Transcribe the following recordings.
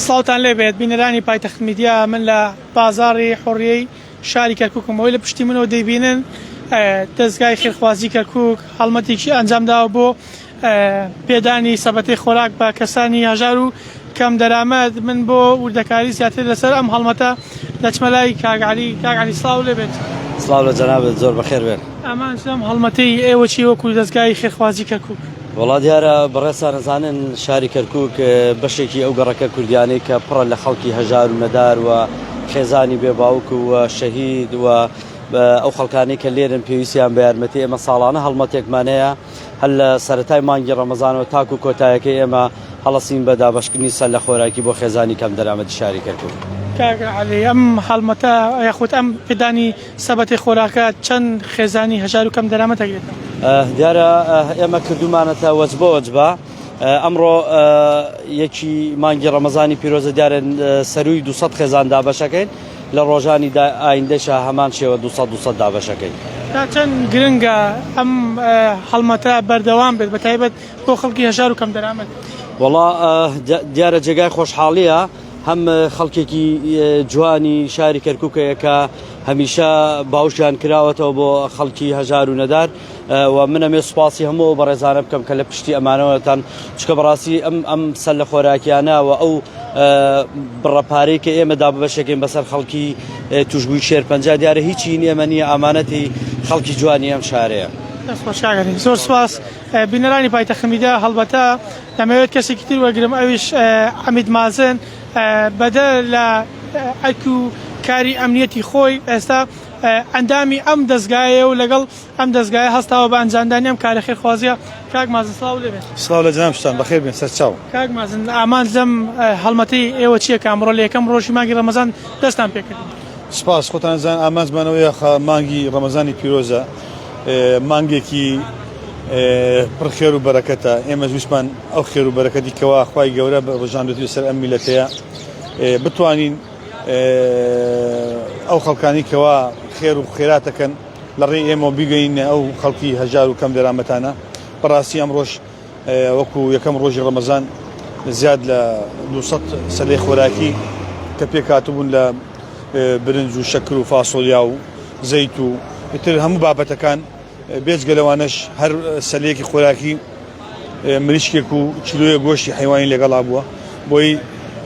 سڵاوتان لێبێت بینەرانی پایتەخت میدیا، من لە بازاڕی حوڕیەی شاری کەرکوکم، ئەوەی لە پشتی منەوە دەیبینن دەزگای خێرخوازی کەرکوک هەڵمەتێکی ئەنجامداوە بۆ پێدانی سەبەتەی خۆراک بە کەسانی هەژار و کەم دەرامەت. من بۆ وردەکاری زیاتر لەسەر ئەم هەڵمەتە دەچمە لای کاک عەلی. کاک عەلی سڵاو لێبێت. سڵاو لە جەنابت، زۆر بەخێر بێن. ئامانج لەم هەڵمەتەی ئێوە چییە وەکو دەزگای خێرخوازی کەرکوک؟ وەڵا دیارە بەڕێزتان ئەزانن شاری کەرکوک بەشێکی ئەو گەڕەکە کوردیانەی کە پڕە لە خەڵکی هەژار و نەدار و خێزانی بێ باوک و شەهید و ئەو خەڵکانەی کە لێرن پێویستیان بە یارمەتی ئێمە ساڵانە هەڵمەتێکمان هەیە هەر لە سەرەتای مانگی ڕەمەزانەوە تاکو کۆتایەکەی ئێمە هەڵەسین بە دابەشکردنی سەلە خۆراکی بۆ خێزانی کەم دەرامەتی شاری کەرکوک. کاک عەلی ئەم هەڵمەتە یاخود ئەم پێدانی سەبەتەی خۆراکە چەند خێزانی هەژار و کەم دەرامەت دەگرێتەوە؟ دیارە ئێمە کردومانەتە وەجبە وەجبە ئەمڕۆ یەکی مانگی ڕەمەزانی پیرۆزە دیارە سەروی 200 خێزان دابەشەکەین لە ڕۆژانی ئایندەشا هەمان شێوە 200 200 دابەشەکەین. تا چەند گرنگە ئەم هەڵمەتە بەردەوام بێت بە تایبەت بۆ خەڵکی هەژار و کەم دەرامەت؟ وەڵا دیارە جێگای خۆشحاڵیە هەم خەڵکێکی جوانی شاری کەرکوک هەیە کە هەمیشە باوشیان کراوەتەوە بۆ خەڵکی هەژار و نەدار و من ئەمێ سوپاسی هەموو ئەو بەڕێزانە بکەم کە لە پشتی ئەمانەوەتان چکە بەڕاستی ئەم ئەم سەر لە خۆراکیانە و ئەو بڕە پارەی کە ئێمە دابەشەکەین بەسەر خەڵکی توشبووی شێرپەنجە دیارە هیچی ئێمە نییە ئامانەتی خەڵکی جوانی ئەم شارەیە. دەست خۆش کاک عەلی. زۆر سوپاس. بینەرانی پایتەخت میدیا هەڵبەتە دەمەوێت کەسێکی تر وەرگرم ئەویش عەمید مازن بەدەر لە ئەرک و کاری ئەمنیەتی خۆی ئێستا ئەندامی ئەم دەزگایە و لەگەڵ ئەم دەزگایە هەستاوە بە ئەنجامدانی ئەم کارە خێرخوازیە. کاک مازن سڵاو لێ بێت. سڵاو لە جەنابتان، بەخێر بێن سەرچاو. کاک مازن ئامانج لەم هەڵمەتەی ئێوە چییە کە ئەمڕۆ لە یەکەم ڕۆژی مانگی ڕەمەزان دەستتان پێکرد؟ سپاس، خۆتان ئەزانن ئامانجمان ئەوەیە مانگی ڕەمەزانی پیرۆزە مانگێکی پڕ خێر و بەرەکەتە، ئێمەش ویستمان ئەو خێر و بەرەکەتی کەوا خوای گەورە ڕژاندوێتی لەسەر ئەم میلەتەیە بتوانین ئەو خەڵکانی کەوا خێر و خێراتەکەن لە ڕێی ئێمەوە بیگەینە ئەو خەڵکی هەژار و کەم دەرامەتانە. بەڕاستی ئەمڕۆش وەکو یەکەم ڕۆژی ڕەمەزان زیاد لە 200 سەلەی خۆراکی کە پێکهاتبوون لە برنج و شەکر و فاسۆلیا و زەیت و ئیتر هەموو بابەتەکان بێجگە لەوانەش هەر سەلەیەکی خۆراکی مریشکێک و کیلۆیە گۆشتی حیوانی لەگەڵا بووە بۆی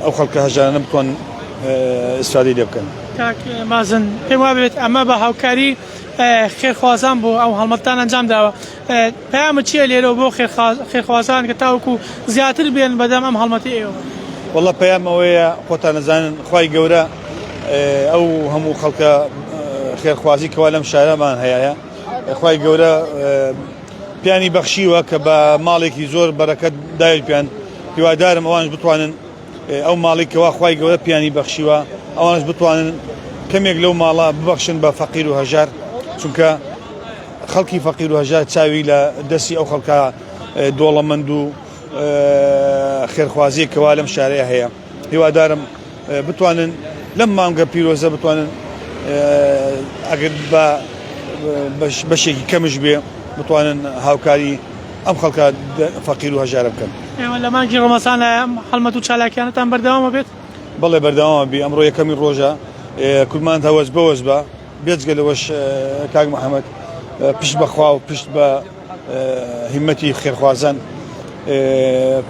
ئەو خەڵکە هەژارانە بتوان ئیسفادەی لێ بکەن. کاک مازن پێم وابێت ئەمە بە هاوکاری خێرخوازان بۆ ئەو هەڵمەتتان ئەنجام داوە پەیامت چییە لێرەوە بۆ خێرخوازان کە تاوەکو زیاتر بێن بەدەم ئەم هەڵمەتی ئێوە؟ وەڵا پەیام ئەوەیە خۆتان ئەزانن خوای گەورە ئەو هەموو خەڵکە خێرخوازی کەوا لەم شارەمان هەیە خوای گەورە پیانی بەخشیوە کە بە ماڵێکی زۆر بەرەکەت داوی پیان هیوادارم ئەوانش بتوانن ئەو ماڵی کەوا خوای گەورە پیانی بەخشیوە ئەوانش بتوانن کەمێک لەو ماڵە ببەخشن بە فەقیر و هەژار چونکە خەڵکی فەقیر و هەژار چاوی لە دەستی ئەو خەڵکە دۆڵەمەند و خێرخوازیە کەوا لەم شارەیە هەیە هیوادارم بتوانن لەم مانگە پیرۆزە بتوانن ئەگەر بە بەشێکی کەمش بێ بتوانن هاوکاری ئەم خەڵکە فەقیر و هەژارە بکەن. ئێوە لە مانگی ڕەمەزانە ئەم هەڵمەت و چالاکیانەتان بەردەوامە بێت؟ بەڵێ بەردەوامە بی ئەمڕۆ یەکەمی ڕۆژە کوردمان تا وەجبە وەجبە بێجگە لەوەش کاک محەممەد پشت بەخوا و پشت بە هیمەتی خێرخوازان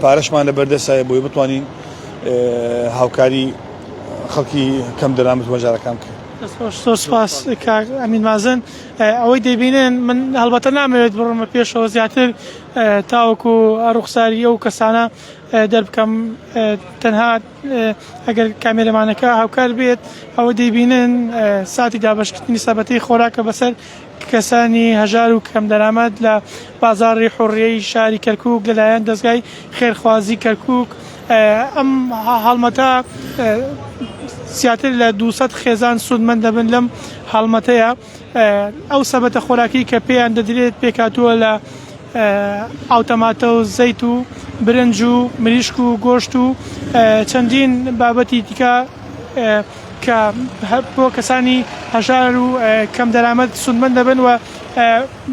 پارەشمان لە بەردەستایە بۆی بتوانین هاوکاری خەڵکی کەم دەرامەت و هەژارەکان بکەین. دەستخۆش زۆر سپاس کاک ئەمین مازن ئەوەی دەیبینن من هەڵبەتە نامەوێت بڕمە پێشەوە زیاتر تاوەکو ڕوخساری ئەو کەسانە دەربکەم تەنها ئەگەر کامێرەمانەکە هاوکار بێت ئەوە دەیبینن ساتی دابەشکردنی سەبەتەی خۆراکە بەسەر کەسانی هەژار و کەمدەرامەت لە بازاڕی حوڕیەی شاری کەرکوک لەلایەن دەزگای خێرخوازی کەرکوک ئەم هەڵمەتە زیاتر لە 200 خێزان سوودمەند دەبن لەم هەڵمەتەیە ئەو سەبەتە خۆراکی کە پێیان دەدرێت پێکاتووە لە ئاوتەماتە و زەیت و برنج و مریشک و گۆشت و چەندین بابەتی دیکە. کە بۆ کەسانی هەژار و کەم دەرامەت سوودمەند دەبن و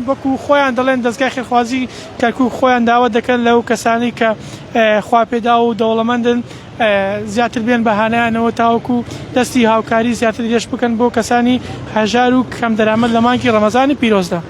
وەکو خۆیان دەڵێن دەزگای خێرخوازی کەرکوک خۆیان داوەت دەکەن لەو کەسانەی کە خواپێداو و دەوڵەمەندن زیاتر بێن بە هانایانەوە تاوەکو دەستی هاوکاری زیاتر درێژ بکەن بۆ کەسانی هەژار و کەم دەرامەت لە مانگی ڕەمەزانی پیرۆزدا.